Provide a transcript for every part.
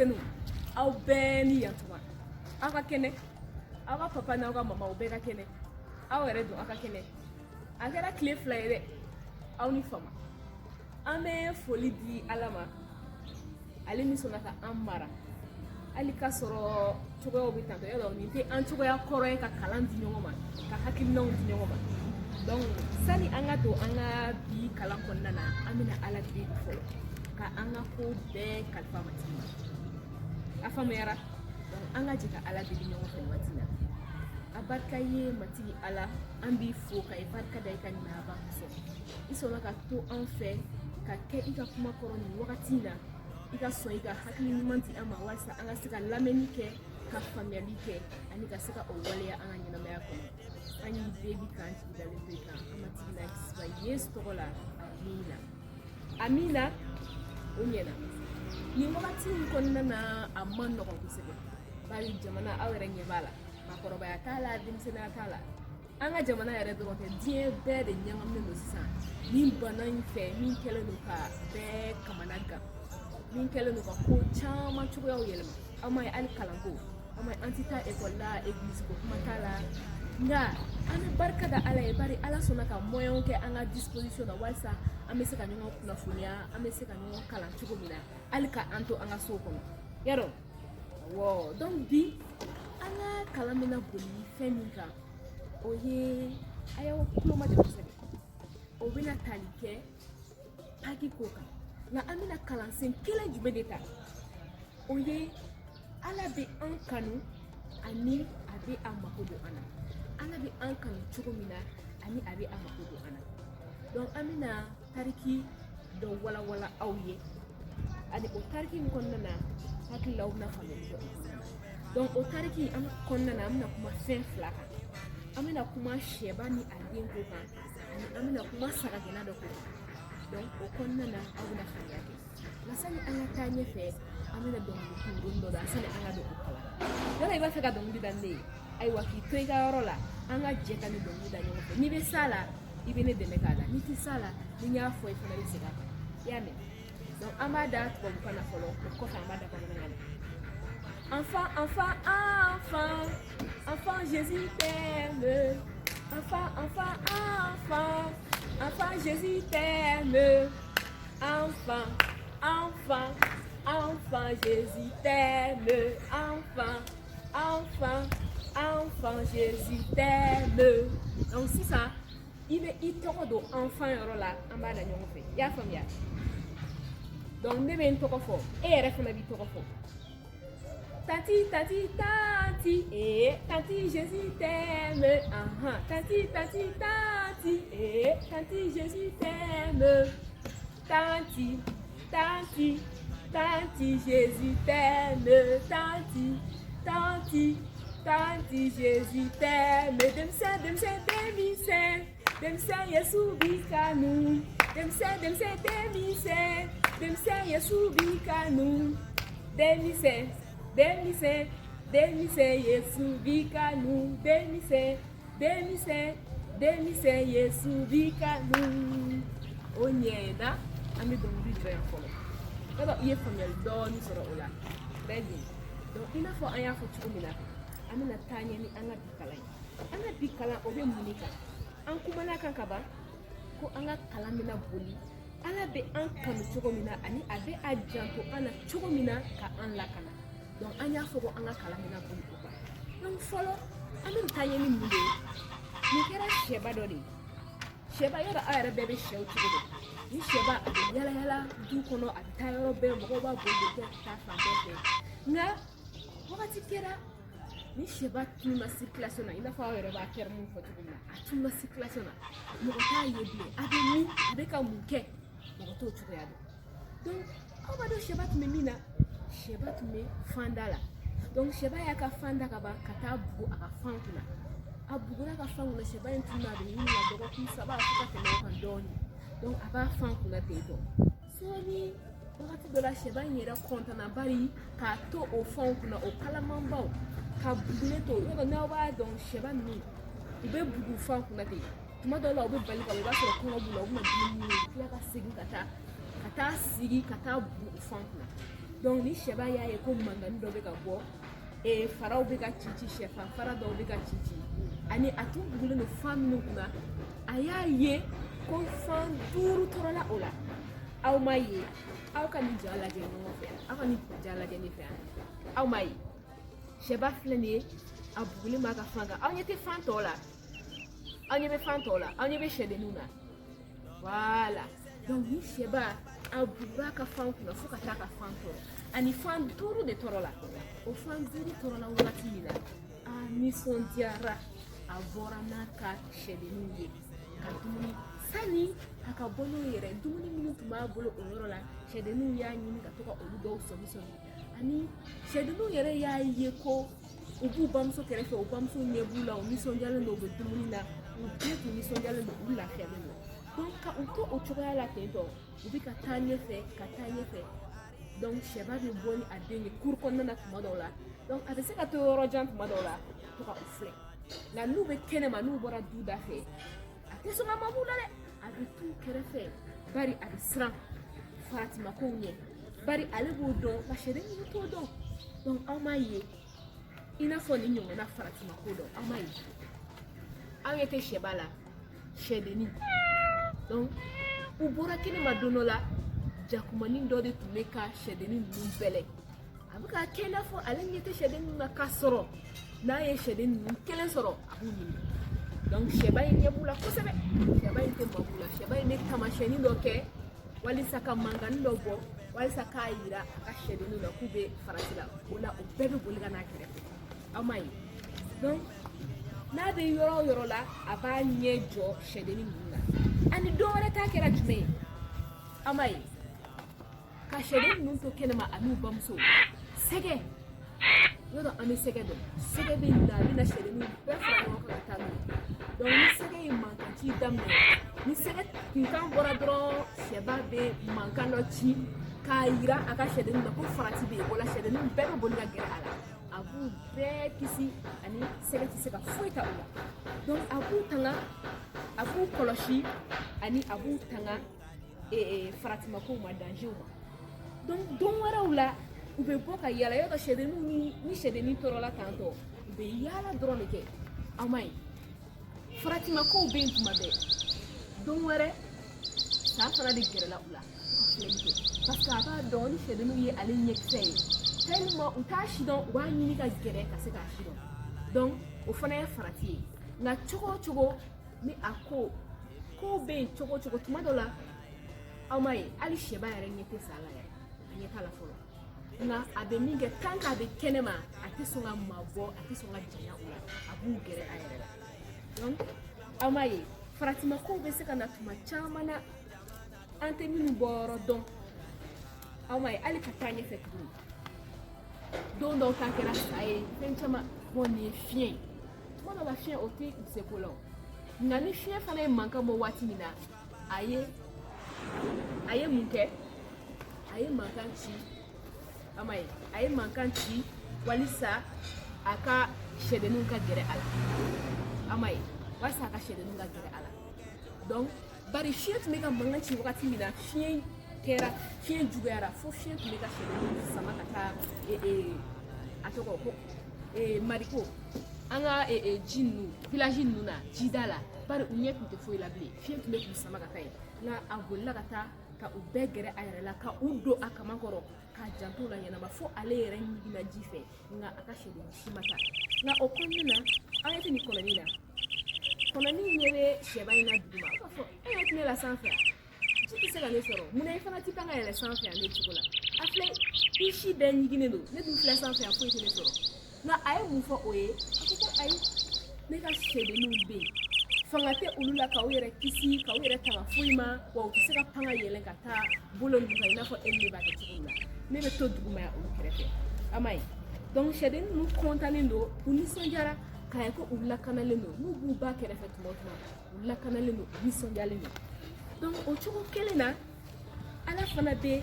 Denmisɛnninw, aw bɛɛ ni yantuma. Aw ka kɛnɛ, aw ka papa n'aw ka mama, u bɛɛ ka kɛnɛ. Aw yɛrɛ dun, aw ka kɛnɛ? A kɛra tile 2 ye dɛ. Aw ni fama. An bɛ foli di Ala ma, ale min sɔnna ka an mara hali k'a sɔrɔ cogoyaw bɛ tantɔ. Yɔrɔ nin tɛ an cogoya kɔrɔ ye, ka kalan di ɲɔgɔn ma, ka hakilinaw di ɲɔgɔn ma. Donc sani an ka don an ka bi kalan kɔnɔna na, an bɛna Ala deli fɔlɔ ka an ka ko bɛɛ kalifa Matigi ma. A faamuyara? Donc an ka jɛ ka Ala deli ɲɔgɔn fɛ waati na. A barika ye Matigi Ala, an b'i fo ka i barika da i ka ɲumanyaba kosɔn. I sɔnna ka to an fɛ ka kɛ i ka kuma kɔrɔ nin wagati in na. I ka sɔn i ka hakili ɲuman di an ma, walasa an ka se ka lamɛnni kɛ, ka faamuyali kɛ, ani ka se ka o waleya an ka ɲɛnamaya kɔnɔ. An y'i deli k'an jigi dalen to i kan, an Matigi n'a Kisiba Yesu tɔgɔ la, amina, amina. O ɲɛna. Nin wagati in kɔnɔna na, a man nɔgɔn kosɛbɛ, bari jamana, aw yɛrɛ ɲɛ b'a la, maakɔrɔbaya t'a la, denmisɛnninya t'a la. An ka jamana yɛrɛ dɔrɔn tɛ, diɲɛ bɛɛ de ɲagaminen don sisan nin bana in fɛ, min kɛlen don ka bɛɛ kamana gan, min kɛlen don ka ko caman cogoyaw yɛlɛma. Aw ma ye, hali kalanko, aw ma ye, an tɛ taa ekɔli la, egilizi ko kuma t'a la. Nka an bɛ barika da Ala ye, bari Ala sɔnna ka moyen kɛ an ka disposition na, walasa an bɛ se ka ɲɔgɔn kunnafoniya, an bɛ se ka ɲɔgɔn kalan cogo min na, hali ka an to an ka so kɔnɔ yarɔ. Awɔ, donc bi an ka kalan bɛna boli fɛn min kan, o ye, a y'aw tulo majɔ kosɛbɛ, o bɛna tali kɛ Paki ko kan. Nka an bɛna kalansen kelen jumɛn de ta? O ye Ala bɛ an kanu ani a bɛ a mako don an na. Ala bɛ an kanu cogo min na ani a bɛ a mako don an na. Donc an bɛna tariki dɔ walawala aw ye, ani o tariki in kɔnɔna na, hakili la aw bɛna faamuyali kɛ o kɔnɔna na. Donc o tariki an kɔnɔna na, an bɛna kuma fɛn fila kan. An bɛna kuma sɛba ni a den ko kan, ani an bɛna kuma sagagɛnna dɔ ko kan. Donc o kɔnɔna na, aw bɛna faamuya kɛ. Nka sani an ka taa ɲɛfɛ, an bɛna dɔnkili kunkuruni dɔ da sani an ka don o kalan. Yala i b'a fɛ ka dɔnkili da ne ye? Ayiwa, k'i to i ka yɔrɔ la, an ka jɛ ka nin dɔnkili da ɲɔgɔn fɛ. N'i bɛ s'a la, i bɛ ne dɛmɛ k'a da. N'i tɛ s'a la, ni n y'a fɔ, i fana bɛ segin a kan. I y'a mɛn? Donc an b'a da tubabukan na fɔlɔ, o kɔfɛ an b'a da bamanankan na. Enfant, enfant, enfant, enfant, Jésus t'aime. Enfant, enfant, enfant, enfant, Jésus t'aime. Enfant, enfant, enfant, Jésus t'aime. Enfant, enfant, enfant, Jésus t'aime. Donc sisan, i bɛ i tɔgɔ don enfant yɔrɔ la, an b'a da ɲɔgɔn fɛ. I y'a faamuya? Donc ne bɛ n tɔgɔ fɔ, e yɛrɛ fana b'i tɔgɔ fɔ. Tanti, tanti, tanti, eh, tanti, Jésus t'aime. Ah, tanti, tanti, tanti, eh, tanti, Jésus t'aime. Tanti, tanti, tanti, Jésus t'aime. Tanti, tanti, tanti, Jésus t'aime. Denmisɛn, denmisɛn, denmisɛn, denmisɛn, Yesu b'i kanu. Denmisɛn, denmisɛn, denmisɛn, denmisɛn, Yesu b'i kanu. Denmisɛn, denmisɛn, denmisɛn, Yesu b'i kanu. Denmisɛn, denmisɛn, denmisɛn, Yesu b'i kanu. O ɲɛna. An bɛ dɔnkili jɔ yan fɔlɔ. Yɔrɔ i ye faamuyali dɔɔni sɔrɔ o la? Très bien. Donc i n'a fɔ an y'a fɔ cogo min na, an bɛna taa ɲɛ ni an ka bi kalan ye. An ka bi kalan, o bɛ mun de kan? An kumana kan ka ban ko an ka kalan bɛna boli Ala bɛ an kanu cogo min na ani a bɛ a janto an na cogo min na ka an lakana. Donc an y'a fɔ ko an ka kalan bɛna boli o kan. Donc fɔlɔ, an bɛna taa ɲɛ ni mun de ye? Nin kɛra sɛba dɔ de ye. Sɛba, yɔrɔ aw yɛrɛ bɛɛ bɛ sɛw cogo dɔn. Ni sɛba, a bɛ yala yala du kɔnɔ, a bɛ taa yɔrɔ bɛɛ, mɔgɔw b'a boli kɛ ka taa fan bɛɛ fɛ. Nka wagati kɛra ni sɛba tununa circulation na, i n'a fɔ aw yɛrɛ b'a terme fɔ cogo min na, a tununa circulation na, mɔgɔ t'a ye bilen. A bɛ min, a bɛ ka mun kɛ, mɔgɔ t'o cogoya dɔn. Donc aw b'a dɔn sɛba tun bɛ min na? Sɛba tun bɛ fanda la. Donc sɛba y'a ka fan da ka ban ka taa bugu a ka fan kunna. A bugura ka fan kunna, sɛba in tununa, a bɛ ɲini ka dɔgɔkun 3 fo ka tɛmɛ o kan dɔɔnin. Donc a b'a fan kunna ten tɔ. Sɔɔni wagati dɔ la, sɛba in yɛrɛ kɔntanna, bari k'a to o fanw kunna, o kalamanbaw ka bugulen to yɔrɔ. N'aw b'a dɔn, sɛba ninnu, u bɛ bugu fan kunna ten. Tuma dɔw la, u bɛ bali ka bɔ, i b'a sɔrɔ kɔngɔ b'u la, u bɛna dumuni ɲini, u bɛ tila ka segin ka taa sigi ka taa bugu u fan kunna. Donc ni sɛba y'a ye ko mankanni dɔ bɛ ka bɔ, faraw bɛ ka ci ci, sɛfan fara dɔw bɛ ka ci ci, ani a tun bugulen don fan minnu kunna, a y'a ye ko fan 5 tɔrɔla o la. Aw ma ye, aw ka nin ja lajɛ ɲɔgɔn fɛ, aw ka nin ja lajɛ ne fɛ yan. Aw ma ye, sɛba filɛ nin ye, a bugulen b'a ka fan kan. Aw ɲɛ tɛ fan tɔ la, aw ɲɛ bɛ fan tɔ la, aw ɲɛ bɛ sɛdenninw na. Voilà. Donc ni sɛba a bugura ka fan kunna fo ka taa ka fan tɔrɔ, ani fan 5 de tɔrɔ la. O fan 5 tɔrɔ la wagati min na, a nisɔndiyara, a bɔra n'a ka sɛdenninw ye ka dumuni. Sani a ka bɔ n'o yɛrɛ, dumuni minnu tun b'a bolo o yɔrɔ la, sɛdenninw y'a ɲini ka to ka olu dɔw sɔmi sɔmi. Ani sɛdenninw yɛrɛ y'a ye ko u b'u bamuso kɛrɛfɛ, u bamuso ɲɛ b'u la, u nisɔndiyalen don, u bɛ dumuni na, u bɛɛ tun nisɔndiyalen don, u lafiyalen don. Donc ka u to o cogoya la ten tɔ, u bɛ ka taa ɲɛfɛ, ka taa ɲɛfɛ. Donc sɛba bɛ bɔ ni a den ye kuru kɔnɔna na tuma dɔw la. Donc a bɛ se ka to yɔrɔ jan tuma dɔw la, to ka u filɛ. Nka n'u bɛ kɛnɛma, n'u bɔra du da fɛ, a tɛ sɔn ka mab'u la dɛ, a bɛ t'u kɛrɛfɛ, bari a bɛ siran faratimakow ɲɛ, bari ale b'o dɔn, nka sɛden ninnu t'o dɔn. Donc aw m'a ye, i n'a fɔ nin ɲɔgɔnna faratimako dɔn, aw m'a ye, aw ɲɛ tɛ sɛba la, sɛdennin. Donc u bɔra kɛnɛma don dɔ la, jakumanin dɔ de tun bɛ ka sɛdennin ninnu bɛlɛ. A bɛ ka kɛ i n'a fɔ ale ɲɛ tɛ sɛden ninnu na, k'a sɔrɔ n'a ye sɛden ninnu kelen sɔrɔ, a b'u ɲini. Donc sɛba in ɲɛ b'u la kosɛbɛ, sɛba in tɛ mab'u la. Sɛba in bɛ taamasiyɛnnin dɔ kɛ walisa ka mankanni dɔ bɔ, walisa k'a yira a ka sɛdenninw na k'u bɛ farati la. O la, o bɛɛ bɛ boli ka n'a kɛrɛfɛ. Aw m'a ye. Donc n'a bɛ yɔrɔ o yɔrɔ la, a b'a ɲɛ jɔ sɛdennin ninnu na. Ani dɔ wɛrɛ ta kɛra jumɛn ye? Aw m'a ye, ka sɛden ninnu to kɛnɛma a n'u bamuso, sɛgɛ yɔrɔ, an bɛ sɛgɛ dɔn, sɛgɛ bɛ na, a bɛ na sɛdenninw bɛɛ fara ɲɔgɔn kan ka taa n'u ye. Donc ni sɛgɛ ye mankan ci daminɛ, ni sɛgɛ kunkan bɔra dɔrɔn, sɛba bɛ mankan dɔ ci k'a yira a ka sɛdenninw na ko farati bɛ yen. O la, sɛdenninw bɛɛ bɛ boli ka gɛrɛ a la, a b'u bɛɛ kisi, ani sɛgɛ tɛ se ka foyi ta u la. Donc a b'u tanga, a b'u kɔlɔsi, ani a b'u tanga faratimakow ma, dangerw ma. Donc don wɛrɛw la, u bɛ bɔ ka yala yɔrɔ, sɛdenninw ni sɛdennin tɔɔrɔla tantɔ, u bɛ yaala dɔrɔn de kɛ. Aw ma ye, faratimakow bɛ yen tuma bɛɛ. Don wɛrɛ, sa fana de gɛrɛla u la ka filɛli kɛ, parce que a b'a dɔn ni sɛdenninw ye ale ɲɛkisɛ ye tellement u t'a si dɔn, u b'a ɲini ka gɛrɛ ka se k'a si dɔn. Donc o fana ye farati ye. Nka cogo o cogo ni a ko kow bɛ yen, cogo o cogo, tuma dɔ la, aw ma ye, hali sɛba yɛrɛ ɲɛ tɛ sa la yɛrɛ, a ɲɛ t'a la fɔlɔ. Nka a bɛ min kɛ, tant qu'a bɛ kɛnɛma, a tɛ sɔn ka mabɔ, a tɛ sɔn ka janya u la, a b'u gɛrɛ a yɛrɛ la. Donc aw ma ye, faratimakow bɛ se ka na tuma caman na, an tɛ minnu bɔ yɔrɔ dɔn. Aw ma ye, hali ka taa ɲɛfɛ tuguni, don dɔw ta kɛra sa ye, fɛn caman. Bɔn, nin ye fiɲɛ ye, tuma dɔ la fiɲɛ o tɛ u seko la o. Nka ni fiɲɛ fana ye mankan bɔ waati min na, a ye mun kɛ? A ye mankan ci. A ma ye, a ye mankan ci walisa a ka sɛdenninw ka gɛrɛ a la. A ma ye, walisa a ka sɛdenninw ka gɛrɛ a la. Donc bari fiɲɛ tun bɛ ka mankan ci wagati min na, fiɲɛ kɛra, fiɲɛ juguyara fo fiɲɛ tun bɛ ka sɛdenninw sama ka taa a tɔgɔ ko mariko, an ka ji ninnu, village ninnu na, jida la, bari u ɲɛ tun tɛ foyi la bilen, fiɲɛ tun bɛ k'u sama ka taa yen. Nka a bolila ka taa ka u bɛɛ gɛrɛ a yɛrɛ la, ka u don a kaman kɔrɔ, k'a janto la ɲɛnama, fo ale yɛrɛ ɲiginna ji fɛ. Nka a ka sɛden si ma taa. Nka o kɔnɔna na, an ɲɛ tɛ nin kɔnɔnin na, kɔnɔnin ɲɛ bɛ sɛba in na duguma, a b'a fɔ e ɲɛ tɛ ne la sanfɛ yan, ji tɛ se ka ne sɔrɔ, munna i fana tɛ kan ka yɛlɛ sanfɛ yan ne cogo la? A filɛ, i si bɛɛ ɲiginnen don, ne dun filɛ sanfɛ yan, foyi tɛ ne sɔrɔ. Nka a ye mun fɔ o ye? A ko ko ayi, ne ka sɛdenninw bɛ yen, fanga tɛ olu la k'aw yɛrɛ kisi, k'aw yɛrɛ tanga foyi ma, wa u tɛ se ka pan ka yɛlɛn ka taa bolo ninnu kan i n'a fɔ e ni ne b'a kɛ cogo min na. Ne bɛ to duguma yan olu kɛrɛfɛ. A ma ye. Donc sɛden ninnu kɔntannen don, u nisɔndiyara k'a ye ko u lakanalen don. N'u b'u ba kɛrɛfɛ tuma o tuma, u lakanalen don, u nisɔndiyalen don. Donc o cogo kelen na, Ala fana bɛ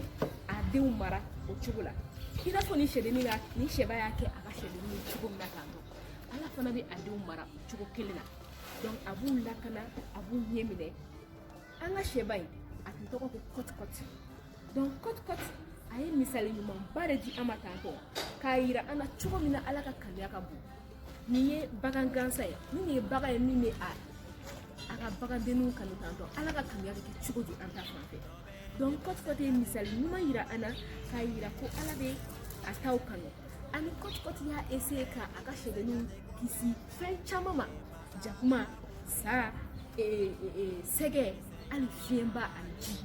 a denw mara o cogo la, i n'a fɔ ni sɛdennin ka ni sɛba y'a kɛ a ka sɛdennin cogo min na tan tɔ, Ala fana bɛ a denw mara o cogo kelen na. Donc a b'u lakana, a b'u ɲɛ minɛ. An ka sɛba in, a tun tɔgɔ ko Kɔtikɔti. Donc Kɔtikɔti A ye misali ɲumanba de di an ma tantɔ k'a yira an na cogo min na Ala ka kanuya ka bon. Nin ye bagan gansan ye, nin ye bagan ye min bɛ a ka bagandenninw kanu tantɔ. Ala ka kanuya bɛ kɛ cogo di an ta fan fɛ? Donc Kɔtikɔti ye misali ɲuman yira an na k'a yira ko Ala bɛ a taw kanu. Ani Kɔtikɔti y'a essayer ka a ka sɛdenninw kisi fɛn caman ma, jakuma, sa, sɛgɛ, hali fiɲɛba ani ji.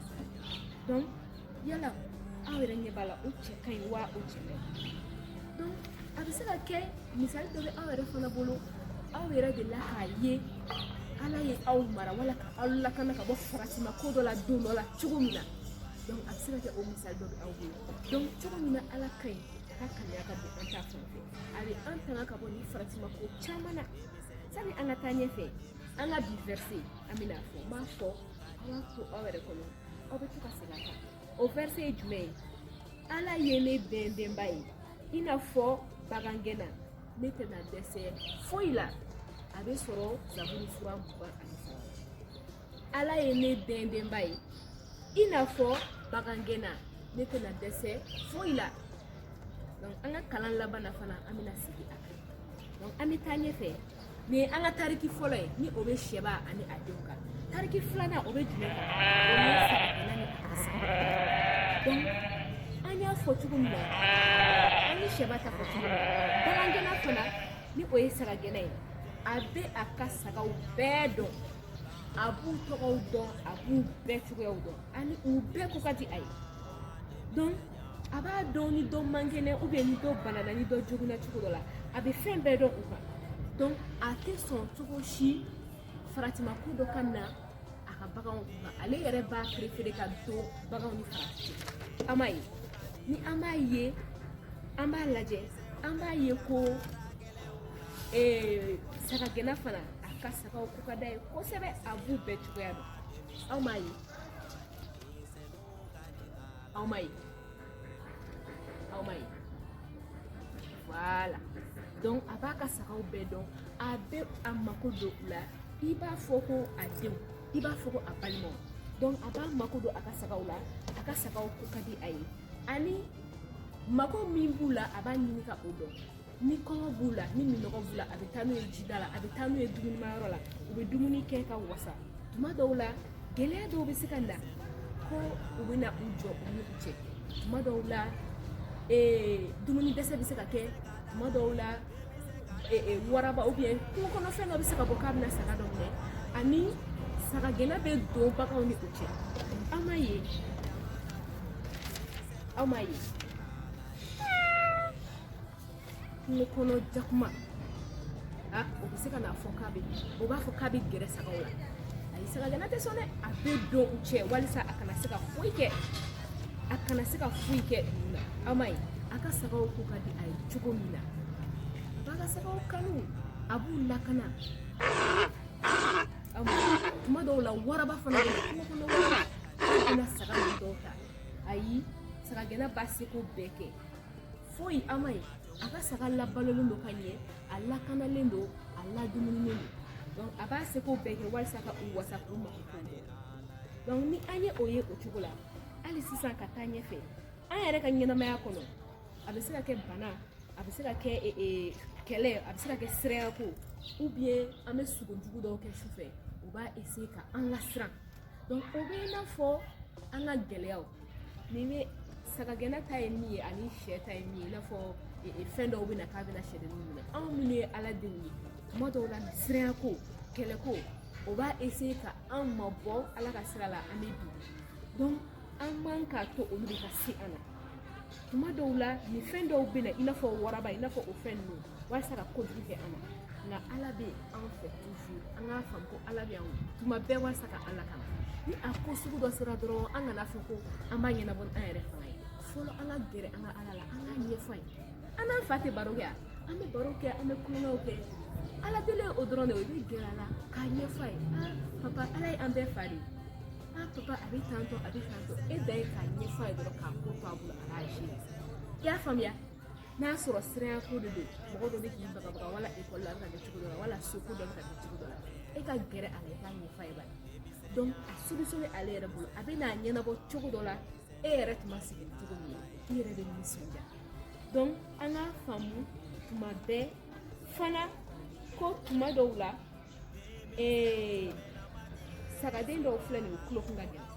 Donc yala aw yɛrɛ ɲɛ b'a la, o cɛ ka ɲi wa o cɛ man ɲi? Donc a bɛ se ka kɛ misali dɔ bɛ aw yɛrɛ fana bolo, aw yɛrɛ de la k'a ye Ala ye aw mara wala ka aw lakana ka bɔ faratima ko dɔ la don dɔ la cogo min na. Donc a bɛ se ka kɛ o misali dɔ bɛ aw bolo. Donc cogo min na Ala ka ɲi, a ka kanuya ka bon an ta fan fɛ, a bɛ an tanga ka bɔ nin faratima ko caman na. Sani an ka taa ɲɛfɛ, an ka bi verset an bɛna fɔ, n b'a fɔ aw b'a to aw yɛrɛ kɔnɔ, aw bɛ to ka segin a kan. O verset ye jumɛn ye? Ala ye ne bɛndenba ye i n'a fɔ bagangɛnna, ne tɛna dɛsɛ foyi la. A bɛ sɔrɔ Zaburu sura 23 la. Ala ye ne bɛndenba ye i n'a fɔ bagangɛnna, ne tɛna dɛsɛ foyi la. Donc an ka kalan laban na fana, an bɛna sigi a kan. Donc an bɛ taa ɲɛfɛ. Nin ye an ka tariki fɔlɔ ye, ni o bɛ sɛba ani a denw kan. Tariki filanan, o bɛ jumɛn kan? O ye sagagɛnna ni a ka saga. Donc an y'a fɔ cogo min na, an ye sɛba ta fɔ cogo min na, bagangɛnna fana, ni o ye sagagɛnna ye, a bɛ a ka sagaw bɛɛ dɔn, a b'u tɔgɔw dɔn, a b'u bɛɛ cogoyaw dɔn, ani u bɛɛ ko ka di a ye. Donc a b'a dɔn ni dɔ man kɛnɛ, ou bien ni dɔ banana, ni dɔ joginna cogo dɔ la, a bɛ fɛn bɛɛ dɔn u kan. Donc a tɛ sɔn cogo si faratima ko dɔ ka na a ka baganw kunna. Ale yɛrɛ b'a préféré ka don baganw ni farati cɛ. An b'a ye, ni an b'a ye, an b'a lajɛ, an b'a ye ko sagagɛnna fana, a ka sagaw ko ka d'a ye kosɛbɛ, a b'u bɛɛ cogoya dɔn. Aw m'a ye, aw m'a ye, aw m'a ye. Voilà. Donc a b'a ka sagaw bɛɛ dɔn, a bɛ a mako don u la i b'a fɔ ko a denw, i b'a fɔ ko a balimaw. Donc a b'a mako don a ka sagaw la, a ka sagaw ko ka di a ye, ani mako min b'u la, a b'a ɲini ka o dɔn. Ni kɔngɔ b'u la, ni minɔgɔ b'u la, a bɛ taa n'u ye jida la, a bɛ taa n'u ye dumunimayɔrɔ la, u bɛ dumuni kɛ ka wasa. Tuma dɔw la, gɛlɛya dɔw bɛ se ka na ko u bɛ na u jɔ u ni u cɛ. Tuma dɔw la, dumuni dɛsɛ bɛ se ka kɛ. Tuma dɔw la, waraba ou bien kungo kɔnɔfɛn dɔ bɛ se ka bɔ k'a bɛna saga dɔ minɛ, ani sagagɛnna bɛ don baganw ni u cɛ. Aw m'a ye, aw m'a ye, kungo kɔnɔ jakuma, o bɛ se ka n'a fɔ k'a bɛ, o b'a fɔ k'a bɛ gɛrɛ sagaw la. Ayi, sagagɛnna tɛ sɔn dɛ, a bɛ don u cɛ walisa a kana se ka foyi kɛ, a kana se ka foyi kɛ ninnu na. Aw m'a ye, a ka sagaw ko ka di a ye cogo min na, a b'a ka sagaw kanu, a b'u lakana. Aw m'a ye, tuma dɔw la, waraba fana bɛ na, kungo kɔnɔ waraba bɛna saga ninnu dɔw ta. Ayi, sagagɛnna b'a seko bɛɛ kɛ foyi. Aw m'a ye, a ka saga labalolen don ka ɲɛ, a lakanalen don, a ladumuninen don. Donc a b'a seko bɛɛ kɛ walasa ka u wasa, k'u mako kow dɔn. Donc ni an ye o ye o cogo la, hali sisan ka taa ɲɛfɛ, an yɛrɛ ka ɲɛnamaya kɔnɔ, a bɛ se ka kɛ bana, a bɛ se ka kɛ kɛlɛ, a bɛ se ka kɛ siranya ko, ou bien an bɛ sogo jugu dɔw kɛ sufɛ, u b'a essayer ka an lasiran. Donc o bɛ i n'a fɔ an ka gɛlɛyaw. Nin bɛ sagagɛnna ta ye min ye, ani sɛ ta ye min ye, i n'a fɔ fɛn dɔw bɛ na k'a bɛna sɛdenninw minɛ. Anw minnu ye Ala denw ye, tuma dɔw la, siranya ko, kɛlɛ ko, o b'a essayer ka an mabɔ Ala ka sira la, an bɛ bin. Donc an man k'a to olu de ka se an na. Tuma dɔw la, nin fɛn dɔw bɛ na, i n'a fɔ waraba, i n'a fɔ o fɛn ninnu, walasa ka kojugu kɛ an na. Nka Ala bɛ an fɛ toujours. An k'a faamu ko Ala bɛ an tuma bɛɛ walasa ka an lakana. Ni a ko sugu dɔ sera dɔrɔn, an kana fɔ ko an b'a ɲɛnabɔ ni an yɛrɛ fanga ye. Fɔlɔ, an ka gɛrɛ an ka Ala la, an k'a ɲɛfɔ a ye. An n'an fa tɛ baro kɛ, an bɛ baro kɛ, an bɛ kulonkɛw kɛ. Ala deli ye o dɔrɔn de ye. I bɛ gɛrɛ a la k'a ɲɛfɔ a ye: ah papa, Ala ye an bɛɛ fa de ye. Ah papa, a bɛ tan tɔ, a bɛ tan tɔ. E dan ye k'a ɲɛfɔ a ye dɔrɔn, k'a ko to a bolo, a b'a gérer. I y'a faamuya? N'a sɔrɔ siranya ko de don, mɔgɔ dɔ bɛ k'i bagabaga, wala ekɔli la a bɛ ka kɛ cogo dɔ la, wala so ko dɔ bɛ ka kɛ cogo dɔ la, e ka gɛrɛ a la, i k'a ɲɛfɔ a ye bani. Donc a solution bɛ ale yɛrɛ bolo, a bɛ n'a ɲɛnabɔ cogo dɔ la. E yɛrɛ tun ma sigi cogo min na, i yɛrɛ bɛ nisɔndiya. Donc an k'a faamu tuma bɛɛ fana ko tuma dɔw la, sagaden dɔw filɛ nin ye, u tulo kun ka gɛlɛn,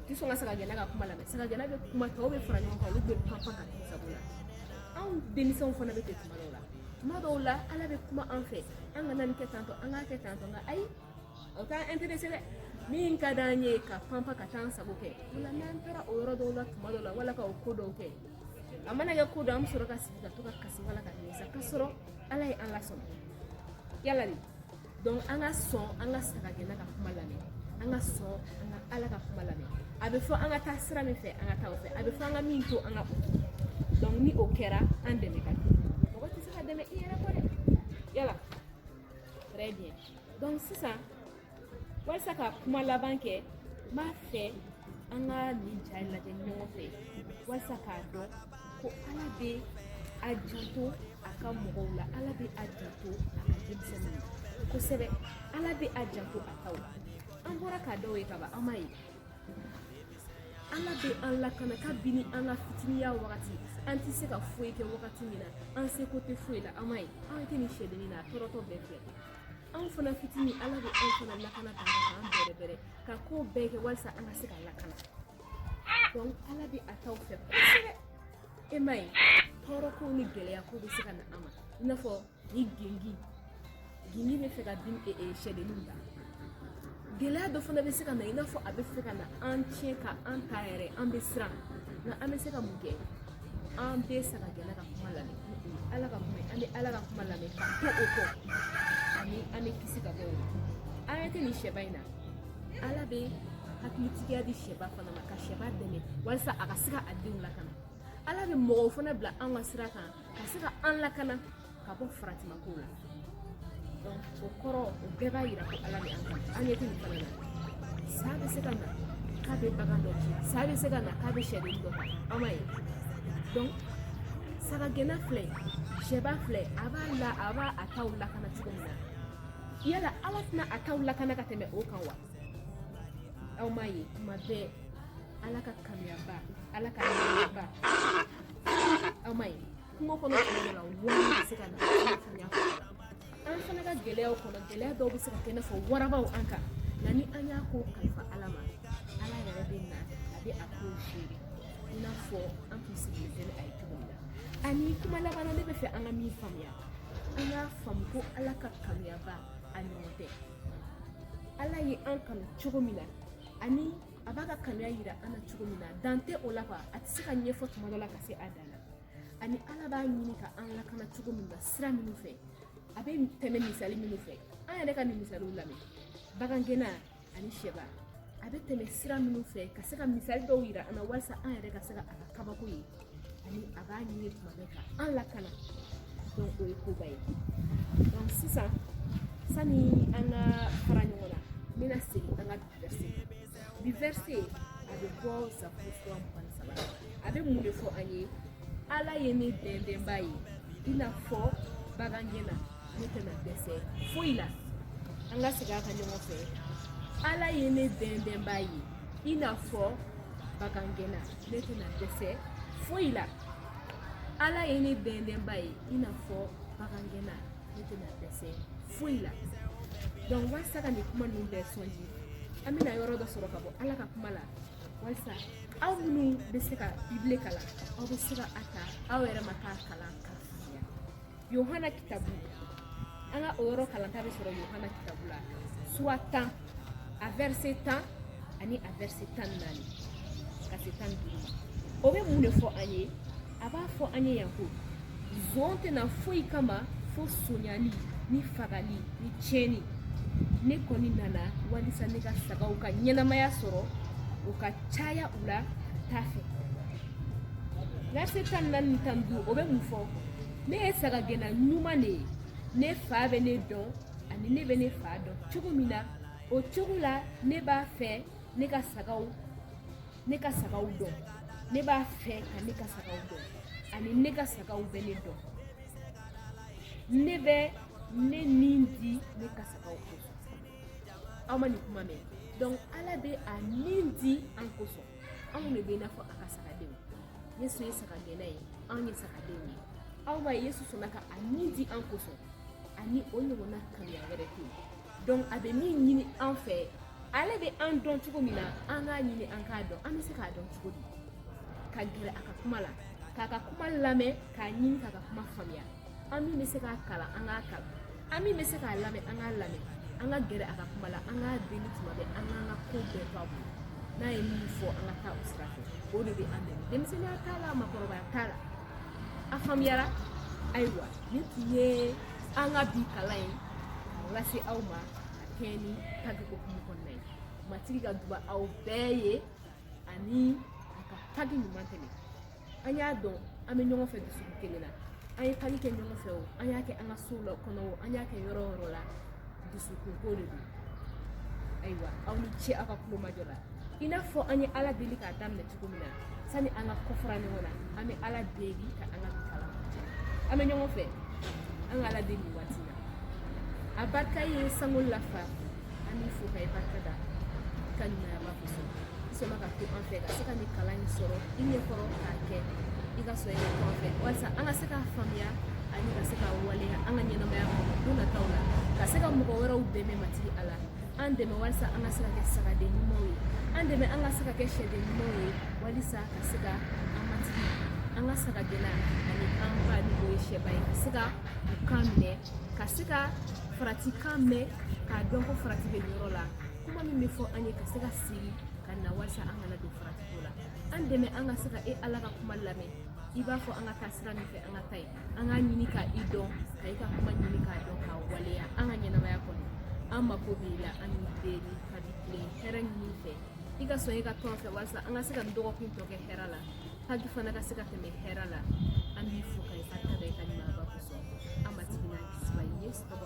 u tɛ sɔn ka sagagɛnna ka kuma lamɛn. Sagagɛnna bɛ kuma, tɔw bɛ fara ɲɔgɔn kan, olu bɛ panpan ka t'u sago la. Anw denmisɛnw fana bɛ ten tuma dɔw la. Tuma dɔw la, Ala bɛ kuma an fɛ, an kana nin kɛ tantɔ, an k'a kɛ tantɔ, nka ayi, o t'an intéressé dɛ. Min ka d'an ye, ka panpan ka taa an sago kɛ. O la, n'an taara o yɔrɔ dɔw la tuma dɔw la, wala ka o ko dɔw kɛ, a mana kɛ ko dɔ, an bɛ sɔrɔ ka sigi ka to ka kasi wala ka nimisa, ka sɔrɔ Ala ye an lasɔn yala de. Donc an ka sɔn an ka sagagɛnna ka kuma lamɛn, an ka sɔn an ka Ala ka kuma lamɛn. A bɛ fɔ an ka taa sira min fɛ, an ka taa o fɛ. A bɛ fɔ an ka min to, an ka o to. Donc ni o kɛra, an dɛmɛ ka di. Mɔgɔ tɛ se ka dɛmɛ i yɛrɛ kɔ dɛ, yala. Très bien. Donc sisan, walasa ka kuma laban kɛ, n b'a fɛ an ka nin ja lajɛ ɲɔgɔn fɛ, walasa k'a dɔn ko Ala bɛ a janto a ka mɔgɔw la, Ala bɛ a janto a ka denmisɛnninw na kosɛbɛ, Ala bɛ a janto a taw la. An bɔra k'a dɔw ye kaban, an m'a ye Ala bɛ an lakana kabini an ka fitiniya wagati, an tɛ se ka foyi kɛ wagati min na, an seko tɛ foyi la. An m'a ye an tɛ nin sɛdennin na, a tɔɔrɔtɔ bɛɛ filɛ. Anw fana fitinin, Ala bɛ anw fana lakana k'an bɛrɛ bɛrɛ ka ko bɛɛ kɛ walasa an ka se ka lakana. Donc Ala bɛ a taw fɛ kosɛbɛ. E m'a ye, tɔɔrɔ ko ni gɛlɛya ko bɛ se ka na an ma, i n'a fɔ ni gengi gengi bɛ fɛ ka bin sɛdenninw ta. Gɛlɛya dɔ fana bɛ se ka na, i n'a fɔ a bɛ fɛ ka na an tiɲɛ ka an ta yɛrɛ, an bɛ siran. Nka an bɛ se ka mun kɛ? An bɛ sagagɛnna ka kuma lamɛn, Ala ka kuma, an bɛ Ala ka kuma lamɛn ka to o kɔ, ani an bɛ kisi ka bɔ o la. An ɲɛ tɛ nin sɛba in na, Ala bɛ hakilitigiya di sɛba fana ma, ka sɛba dɛmɛ walasa a ka se ka a denw lakana. Ala bɛ mɔgɔw fana bila an ka sira kan ka se ka an lakana ka bɔ faratimakow la. Donc o kɔrɔ, o bɛɛ b'a yira ko Ala bɛ an kan. An ɲɛ tɛ nin fana na, sa bɛ se ka na k'a bɛ bagan dɔ ci, sa bɛ se ka na k'a bɛ sɛden dɔ ta, an m'a ye. Donc sagagɛnna filɛ, sɛba filɛ, a b'a la, a b'a a taw lakana cogo min na, yala Ala tɛna a taw lakana ka tɛmɛ o kan wa? Aw m'a ye tuma bɛɛ Ala ka kanuyaba, Ala ka nɛɛmaba. Aw m'a ye kungo kɔnɔ tuma dɔ la, wara bɛ se ka na, i n'a fɔ n y'a fɔ. An fana ka gɛlɛyaw kɔnɔ, gɛlɛya dɔw bɛ se ka kɛ i n'a fɔ warabaw an kan, nka ni an y'a ko kalifa Ala ma, Ala yɛrɛ bɛ na, a bɛ a kow gérer i n'a fɔ an tun sigilen tɛ ni a ye cogo min na. Ani kuma laban na, ne bɛ fɛ an ka min faamuya, an k'a faamu ko Ala ka kanuyaba, a ɲɔgɔn tɛ. Ala ye an kanu cogo min na, ani a b'a ka kanuya yira an na cogo min na, dan tɛ o la quoi. A tɛ se ka ɲɛfɔ tuma dɔ la ka se a dan na. Ani Ala b'a ɲini ka an lakana cogo min na, sira minnu fɛ, a bɛ tɛmɛ misali minnu fɛ, an yɛrɛ ka nin misaliw lamɛn, bagangɛnna ani sɛba, a bɛ tɛmɛ sira minnu fɛ ka se ka misali dɔw yira an na walasa an yɛrɛ ka se ka a ka kabako ye, ani a b'a ɲini tuma bɛɛ ka an lakana. Donc o ye koba ye. Donc sisan, sani an ka fara ɲɔgɔn na, n bɛna segin an ka bi verset. Bi verset, a bɛ bɔ Zaburu sura 23. A bɛ mun de fɔ an ye? Ala ye ne dɛndɛnba ye, i n'a fɔ bagangɛnna, ne tɛna dɛsɛ foyi la. An ka segin a kan ɲɔgɔn fɛ. Ala ye ne dɛndɛnba ye, i n'a fɔ bagangɛnna, ne tɛna dɛsɛ foyi la. Ala ye ne dɛndɛnba ye, i n'a fɔ bagangɛnna, ne tɛna dɛsɛ foyi la. Donc walasa ka nin kuma ninnu bɛɛ sɔnji, an bɛna yɔrɔ dɔ sɔrɔ ka bɔ Ala ka kuma la, walasa aw minnu bɛ se ka Bibile kalan, aw bɛ se ka a ta aw yɛrɛ ma k'a kalan k'a faamuya. Yohana kitabu, an ka o yɔrɔ kalanta bɛ sɔrɔ Yohana kitabu la, sura 10, a verset 10 ani a verset 14 ka se 15 ma. O bɛ mun de fɔ an ye? A b'a fɔ an ye yan ko zon tɛna foyi kama fo sonyali ni fagali ni tiɲɛni. Ne kɔni nana walisa ne ka sagaw ka ɲɛnamaya sɔrɔ, u ka caya u la ka taa fɛ. Verset 14 ni 15, o bɛ mun fɔ? Ne ye sagagɛnna ɲuman de ye, ne fa bɛ ne dɔn, ani ne bɛ ne fa dɔn cogo min na, o cogo la ne b'a fɛ ne ka sagaw dɔn. Ne b'a fɛ ka ne ka sagaw dɔn, ani ne ka sagaw bɛ ne dɔn. Ne bɛ ne ni di ne ka sagaw kosɔn. Aw ma nin kuma mɛn? Donc Ala bɛ a ni di an kosɔn. Anw de bɛ i n'a fɔ a ka sagadenw. Yesu ye sagagɛnna ye, anw ye sagadenw ye. Aw b'a ye, Yesu sɔnna ka a ni di an kosɔn, ani o ɲɔgɔnna kanuya wɛrɛ tɛ yen. Donc a bɛ min ɲini an fɛ, ale bɛ an dɔn cogo min na, an k'a ɲini an k'a dɔn. An bɛ se k'a dɔn cogo di? Ka gɛrɛ a ka kuma la, k'a ka kuma lamɛn, k'a ɲini k'a ka kuma faamuya. An min bɛ se k'a kalan, an k'a kalan. An min bɛ se k'a lamɛn, an k'a lamɛn. An ka gɛrɛ a ka kuma la, an k'a deli tuma bɛɛ, an k'an ka ko bɛɛ to a bolo. N'a ye min fɔ, an ka taa o sira fɛ. O de bɛ an dɛmɛ. Denmisɛnninya t'a la, maakɔrɔbaya t'a la. A faamuyara? Ayiwa, nin tun ye an ka bi kalan ye k'a lase aw ma ka kɛɲɛ ni Paki hokumu kɔnɔna ye. Matigi ka duba aw bɛɛ ye ani a ka Paki ɲuman tɛmɛ. An y'a dɔn an bɛ ɲɔgɔn fɛ dusukun kelen na. An ye Paki kɛ ɲɔgɔn fɛ o, an y'a kɛ an ka sow la kɔnɔ o, an y'a kɛ yɔrɔ o yɔrɔ la, dusukun ko de don. Ayiwa, aw ni ce aw ka kulomajɔ la. I n'a fɔ an ye Ala deli k'a daminɛ cogo min na, sani an ka kɔfara ɲɔgɔn na, an bɛ Ala deli ka an ka bi kalan kuncɛ. An bɛ ɲɔgɔn fɛ, an ka Ala deli nin waati in na. A barika ye sankolo la Fa, an b'i fo ka i barika da i ka ɲumanyaba kosɔn. I sɔnna ka to an fɛ ka se ka nin kalan in sɔrɔ i ɲɛkɔrɔ k'a kɛ. I ka sɔn i ka to an fɛ walasa an ka se k'a faamuya ani ka se k'a waleya an ka ɲɛnamaya kɔnɔ don nataw la, ka se ka mɔgɔ wɛrɛw dɛmɛ. Matigi Ala, an dɛmɛ walasa an ka se ka kɛ sagaden ɲumanw ye. An dɛmɛ an ka se ka kɛ sɛden ɲumanw ye, walisa ka se ka an Matigi, an ka sagagɛnna ani an ba ni o ye sɛba ye, ka se ka u kan minɛ, ka se ka farati kan mɛn, k'a dɔn ko farati bɛ nin yɔrɔ la. Kuma min bɛ fɔ an ye, ka se ka segin ka na walasa an kana don farati ko la. An dɛmɛ an ka se ka e Ala ka kuma lamɛn. I b'a fɔ an ka taa sira min fɛ, an ka taa yen. An k'a ɲini ka i dɔn, ka i ka kuma ɲini k'a dɔn, k'a waleya an ka ɲɛnamaya kɔnɔ. An mako b'i la. An b'i deli ka bi tile hɛrɛ ɲini fɛ, i ka sɔn i ka tɔn fɛ walasa an ka se ka nin dɔgɔkun tɔ kɛ hɛrɛ la, Paki fana ka se ka tɛmɛ hɛrɛ la. An b'i fo ka i barika da i ka ɲumanyaba kosɔn, an Matigi n'an Kisiba Yesu tɔgɔ.